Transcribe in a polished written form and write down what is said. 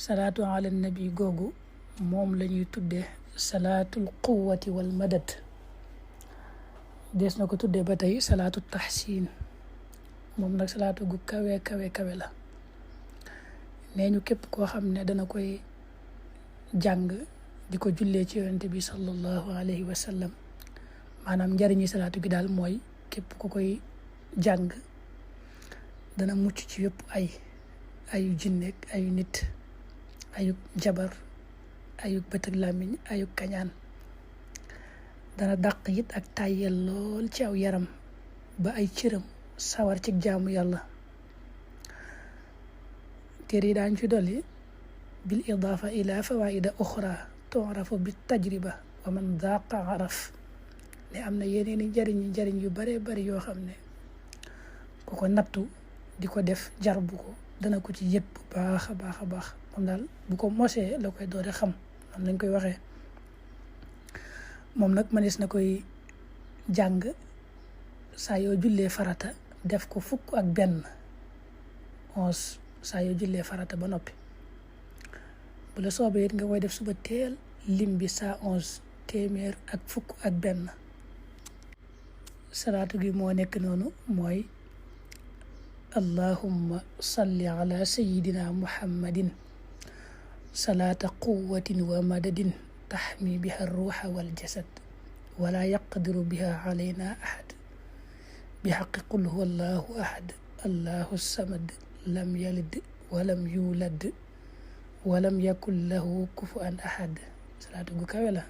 salaatu ala nabi googu moom la ñuy tuddee salaatul quwwati wal madad. des na ko tuddee ba tey salaatu taxsin. moom nag salaatu gu kawe la. nee ñu képp koo xam ne dana koy jàng di ko jullee ci yonente bi sallallahu alayhi wa sallam, maanaam njariñi salaatu gi daal mooy képp ku koy jàng dana mucc ci yëpp ayu jinneeg ayu nit, ayu jabar, ayu bët ak làmmiñ, ayu kañaan. dana dàq it ak tàyyel lool ci aw yaram ba ay cëram sawar ci jaamu yàlla. téere yi daañ ci dolli bil idaafa ila fawaida uxra tu'rafu bi tajriba wa man daaqa araf. ne am na yeneen i njariñ yu bare bari yoo xam ne ku ko nattu di ko def jarbu ko dana ko ci yëg bu baax a baax moom daal bu ko mosee la koy doore xam am lañ koy waxee. moom nag mënees na koy jàng saa yoo jullee farata def ko 11 saa yoo jullee farata ba noppi. bu la soobee it nga koy def suba teel lim bi 111 téeméer ak 11. salaatu gi moo nekk noonu mooy allahumma salli ala sayidina muhammadin salaata quwwatin wa madadin taxmi biha ruuxa wal jasad wala yaqdiru biha alayna ahad bi xaqi qul huwa allahu ahad allahu samad lam yalid walam yulad walam yakun lahu kufuwan ahad. salaatu gu kawe la.